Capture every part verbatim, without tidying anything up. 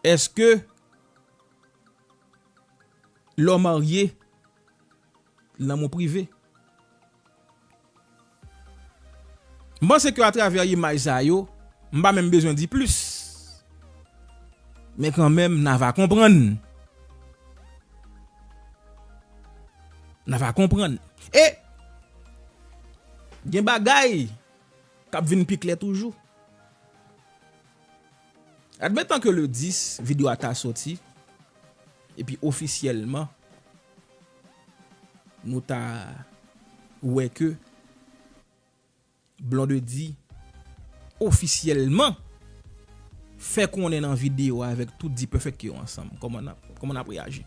Èske lè w marye, lanmou prive? M panse ke atravè imaj sa yo, m pa menm bezwen di plis. Men kanmenm, n a va konprann. N a va konprann. E gen bagay k ap vin pi klè toujou. Admetan ke le dis, videyo a ta sòti, epi ofisyèlman, nou ta wè ke Blondedy ofisyèlman fè konnen nan videyo a avèk tout D-Perfect ke yo ansanm. Kòman n ap, kòman n ap reyaji?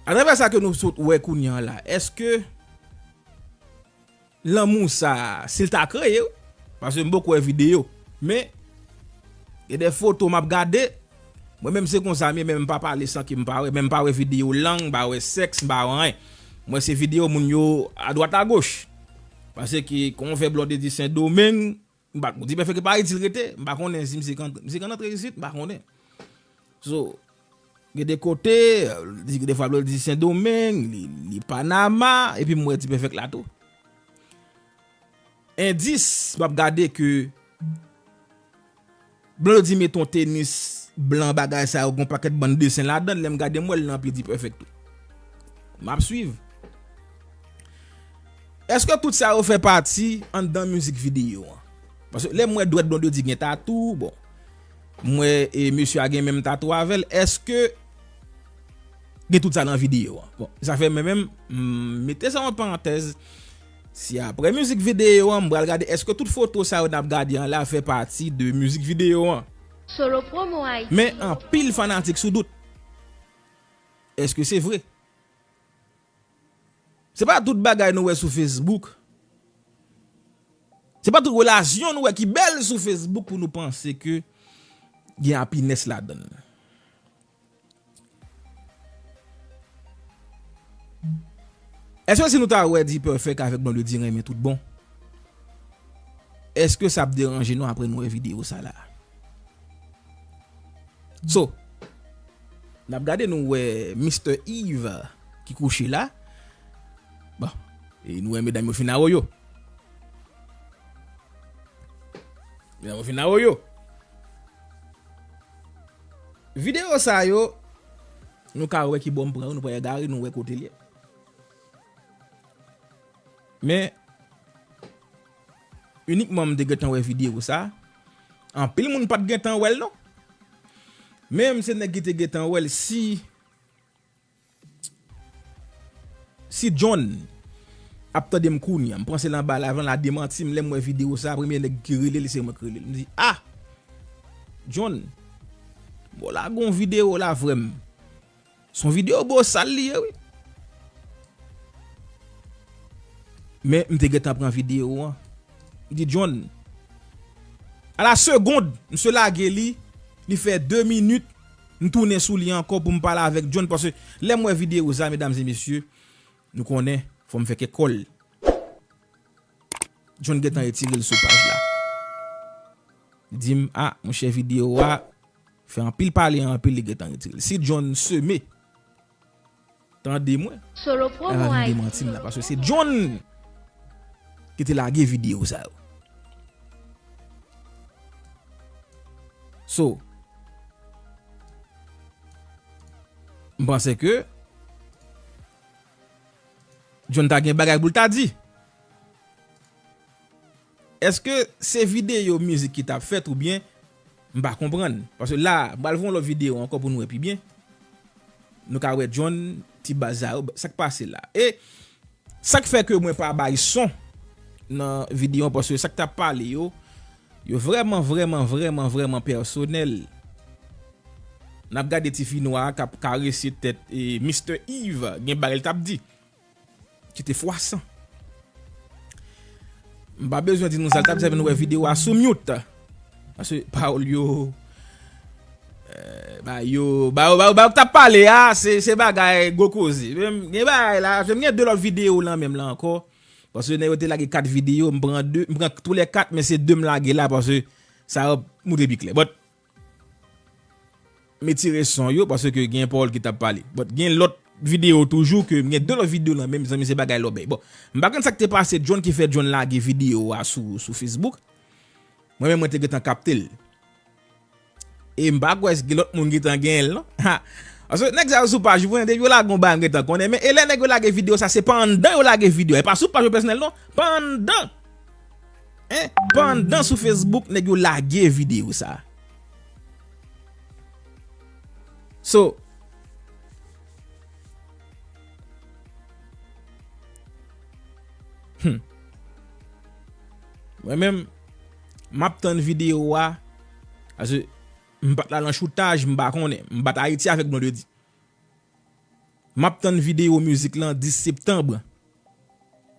Atravè sa ke nou sot wè kounye a la, èske lanmou sa, si l ta kreye, wi, paske m poko wè videyo, men gen de foto m ap gade, mwen menm se konsa m ye, men m pa pale san ke m pa wè, men m pa wè videyo lang, m pa wè sèks, m pa wè anyen. Mwen se videyo moun yo adwat agoch. Paske kon w fè Blondedy Sendomeng, m pa, D-Perfect pa itil rete, m pa konnen si misye ka, misye ka antre isit, m pa konnen. So, gen de kote, li, defwa Blondedy Sendomeng, li, li Panama, epi m wè D-Perfect la tou. Endis, m ap gade ke Blondedy met yon tenis blan, bagay sa yo, gon pakèt bann desen ladan l, lè m gade m wè l nan pye D-Perfect tou. M ap swiv. Èske tout sa yo fè pati anndan mizik videyo an? Paske lè m wè dwèt Blondedy gen tatou, bon, m wè, e, mesye a gen menm tatou avè l, èske gen tout sa nan videyo an? Bon, sa fè mwen menm, m mete sa an parantèz. Si apre mizik videyo an, m pral gade, èske tout foto sa yo n ap gade an la fè pati de mizik videyo an? Solo Promo Haïti. Men anpil fanatik sou dout. Èske se vre? Se pa tout bagay nou wè sou Facebook. Se pa tout relasyon nou wè ki bèl sou Facebook pou nou panse ke gen happiness ladan l. Èske si nou ta wè D-Perfect avèk Blondedy renmen tout bon, èske sa ap deranje nou apre nou wè videyo sa la? So, n ap gade, nou wè Mister Yves ki kouche la. Bon, e nou wè medam yo fin awoyo. Medam yo fin awoyo. Videyo sa yo, nou ka wè ki bò m pran yo, nou pa egare, nou wè kote l ye. Men, inikman m te gentan wè videyo sa. Anpil moun pa t gentan wè l non. Men m se nèg ki te gentan wè l. Si, si John ap tande m kounye a, m panse l anba live lan, l a demanti m, lè m wè videyo sa, premye nèg ki rele l, se mwen k rele l. M di, ah! John, bon, lage yon videyo la, frè m. Se yon videyo bosal li ye, wi. Men m te gentan pran videyo an. M di, John, a la segond, misye lage li, li fè de minit, m tounen sou li ankò pou m pale avèk John, paske lè m wè videyo sa, medam e mesye, nou konnen, fò m fè kèk kòl. John gentan retire l sou paj la. Li di m, ah, monchè, videyo a fè anpil pale, anpil, li gentan retire l. Si John Seme tande mwen, Solo Promo Haïti. L ap vin demanti m la, paske se John ki te lage videyo sa yo. So, m panse ke John ta gen bagay pou l ta di. Èske se videyo mizik ki t ap fèt oubyen m pa konprann? Paske la, m pral fè yon lòt videyo ankò pou nou wè pi byen. Nou ka wè John, ti baz sa yo, sa k pase la. E sa k fè ke mwen pa bay son nan videyo an, paske sa k t ap pale yo, yo vrèman, vrèman, vrèman, vrèman pèsonèl. N ap gade ti fi nwa a k ap karese tèt, e, Mister Yves, gen bagay l t ap di ki te fwasan. M pa bezwen di nou sa l t ap di, sa fè nou wè videyo a sou mute. Paske pawòl yo, eh, ba yo, ba yo, ba yo, ba yo k t ap pale a, se, se bagay gwo koze. Men gen bagay la, men gen de lòt videyo nan men m la ankò. Paske nèg yo te lage kat videyo, m pran de, m pran toulèkat, men se de m lage la, paske Sa ap montre pi klè. But, m retire son yo, paske gen pawòl ki t ap pale. But, gen lòt videyo toujou, ke m gen de lòt videyo nan men m, mezanmi, se bagay lòbèy. Bon, m pa konn sa k te pase John ki fè John lage videyo a sou, sou Facebook. Mwen menm, mwen te gentan kapte l. E m pa kwè si gen lòt moun ki gentan genyen l, non. Ha! Paske nèg sa yo sou paj, ou konnen, depi yo lage yon bagay, m gentan konnen. Men, e lè nèg yo lage videyo sa, se pa anndan yo lage videyo a. E pa sou paj yo pèsonèl, non. Pa anndan. Hein? Pa anndan sou Facebook, nèg yo lage videyo sa. So, hmm. Mwen menm, m ap tann videyo a. Paske m pa t la nan choutaj, m pa konnen. M pa t Ayiti avèk Blondedy. M ap tann videyo mizik lan dis septanm.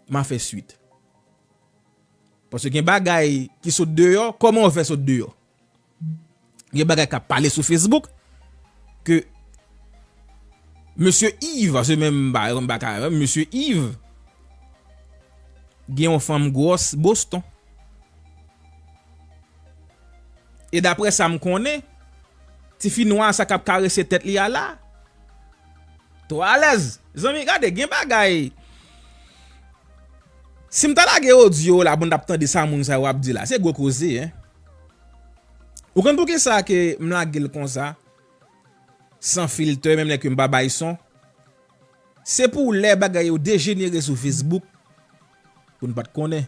M a fè swit. Paske gen bagay ki sot deyò, kòman w fè sot deyò? Gen bagay k ap pale sou Facebook ke Mesye Yves, se menm bagay, m pa ka, Mesye Yves gen yon fanm gwòs Boston. E daprè sa m konnen, tifi nwa sa k ap karese tèt li a la, twò alèz. Zanmi, gade, gen bagay. Si m ta lage odyo la pou n t ap tande sa moun sa yo ap di la, se gwo koze, en. Ou konn poukisa ke m lage l konsa, san filtè, menm lè ke m pa bay son? Se pou lè bagay yo dejenere sou Facebook, pou n pa t konnen.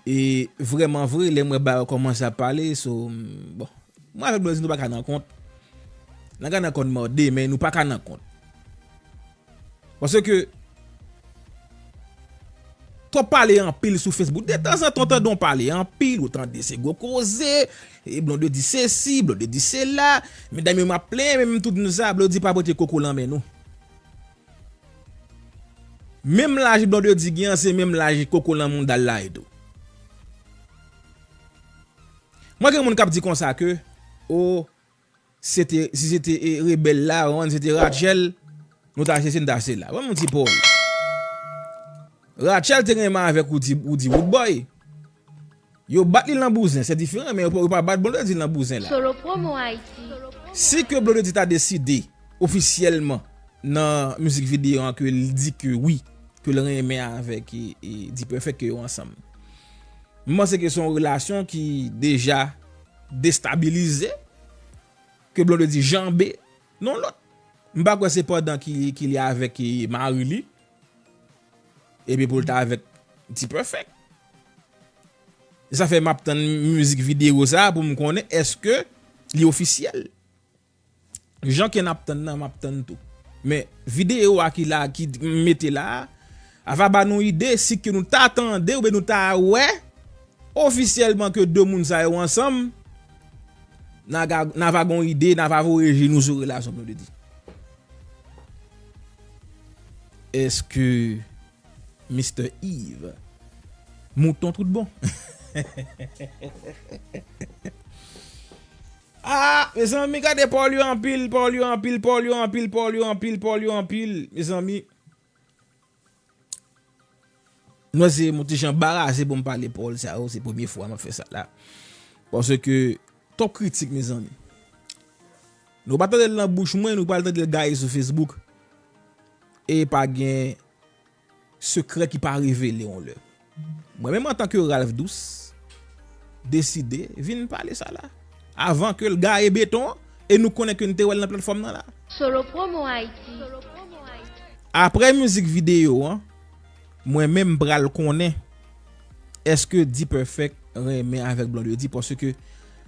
E vrèman vre, lè m wè bagay yo kòmanse ap pale, so, m, bon, mwen avèk Blondedy, nou pa ka nan kont. N a ka nan kont mòde, men nou pa ka nan kont. Paske, twòp pale anpil sou Facebook. De tanzantan, w tande yon pale anpil, ou tande se gwo koze, e Blondedy sesi, Blondedy sela, medam yo m ap plenyen, men m tout nou sa, Blondedy pa pote koko lan men nou. Menm laj Blondedy gen an, se menm laj koko lan mouda l la ye tou. Mwen gen moun k ap di konsa ke, o, se te, si se te, e, rebèl la, ou konprann, se te Rachel, nou ta sesi, nou ta sela. Ban m yon ti pawòl. Rachel te renmen avèk Roody, Roody Roodboy. Yo bat li lan bouzen, se diferan, men yo pa, yo pa bat Blondedy lan bouzen la. Solo Promo Haïti. Si ke Blondedy ta deside ofisyèlman nan mizik videyo an ke l di ke wi, ke l renmen avèk, e, e, D-Perfect, ke yo ansanm. M panse ke se yon relasyon ki deja destabilize, ke Blondedy janbe, non lòt. M pa kwè se pandan ki, ki li avèk, e, mari li, epi pou l ta avèk D-Perfect. Sa fè m ap tann mizik videyo sa pou m konnen èske li ofisyèl. Jan ke n ap tann nan, m ap tann tou. Men videyo a ki la, ki m mete la a, a va ba nou ide si ke nou ta tande oubyen nou ta wè ofisyèlman ke de moun sa yo ansanm, n a ga, n a va gon ide, n a va voye je nou sou relasyon Blondedy. Èske Mister Yves mouton tout bon? Ah, mezanmi, gade pawòl yo anpil, pawòl yo anpil, pawòl yo anpil, pawòl yo anpil, pawòl yo anpil, pawòl yo anpil, mezanmi. Mwen se yon ti jan anbarase pou m pale pawòl sa yo, se premye fwa m ap fè sa la. Paske twòp kritik, mezanmi. Nou pa tande l nan bouch mwen, nou pral tande l gaye sou Facebook. E pa gen sekrè ki pa revele yon lè. Mwen menm antanke Ralph Douce, deside vin pale sa la. Avan ke l gaye beton an, e nou konnen ke n te wè l nan platfòm nan la. Solo Promo Haïti. Apre mizik videyo an, mwen menm m pral konnen èske D-Perfect renmen avèk Blondedy, paske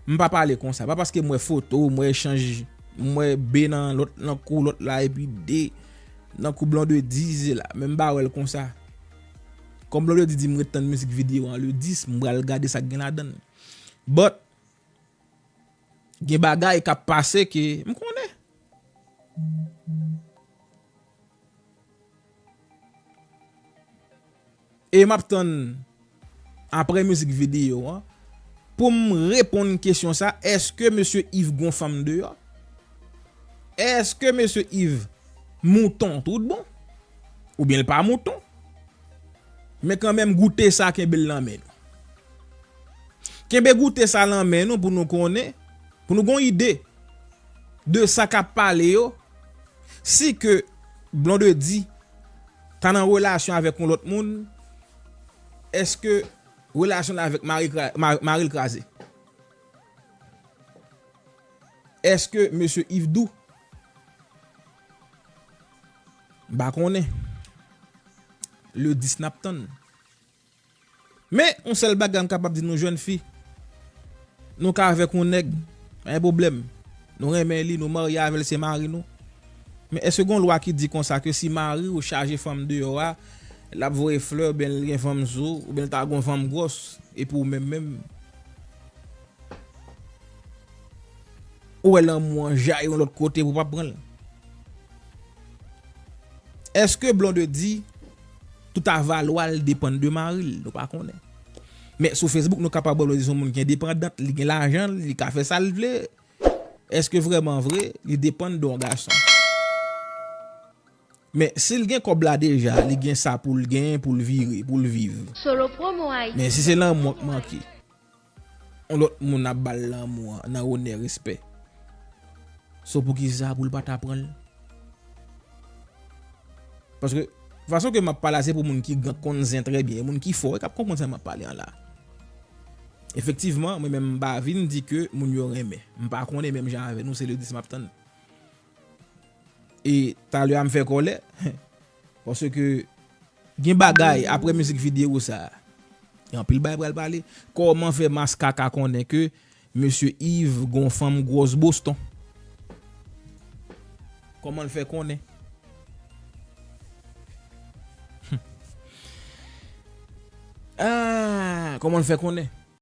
m pa pale konsa. Pa paske m wè foto, m wè echanj, m wè B nan lòt, nan kou lòt la, epi D nan kou Blondedy, se la. Men m pa wè l konsa. Kòm Blondedy di m ret tann mizik videyo an le dis, m pral gade sa k gen ladan l. But, gen bagay k ap pase ke m konnen. E m ap tann apre mizik videyo an pou m reponn kesyon sa, èske mesye Yves gon fanm deyò? Èske mesye Yves mouton tout bon? Oubyen l pa mouton? Men kanmenm, goute sa, kenbe l nan men nou. Kenbe goute sa lan men nou pou nou konnen, pou nou gon ide de sa k ap pale yo. Si ke Blondedy ta nan relasyon avèk yon lòt moun, èske relasyon l avèk mari kra- ma- mari l kraze? Èske mesye Yves Dou? M pa konnen. Le dis n ap tann. Men yon sèl bagay m kapab di nou, jèn fi, nou ka avèk yon nèg, pa gen pwoblèm. Nou renmen li, nou marye avè l, se mari nou. Men èske gon lwa ki di konsa ke si mari w chaje fanm deyò a, l ap voye flè, oubyen l gen fanm sou, oubyen l ta gon fanm gwòs, epi w menm menm, ou wè lanmou an jayi yon lòt kote pou w pa pran l? Èske Blondedy, tout avalwa l depann de mari l? Nou pa konnen. Men sou Facebook, nou kapab wè Blondedy se yon moun ki endepandant, li gen lajan l, li ka fè sa l vle. Èske vrèman vre, li depann de yon gason? Men si l gen kòb la deja, li gen sa pou l genyen, pou l vire, pou l viv. Solo Promo Haïti. Men si se lanmou an k manke, yon lòt moun ap ba l lanmou an nan onè, respè. So poukisa pou l pa ta pran l? Paske fason ke m ap pale a, se pou moun ki gen- konn zen trè byen, moun ki fò, e k ap konprann sa m ap pale an la. Efektivman, mwen menm m pa vin di ke moun yo renmen. M pa konnen menm jan avè nou, se le dis m ap tann. E talè a m fè kòlè, paske gen bagay, apre mizik videyo sa, gen anpil bagay pral pale. Kòman fè Maskaka konnen ke mesye Yves gon fanm gwòs Boston? Kòman l fè konnen? Ah, kòman l fè konnen?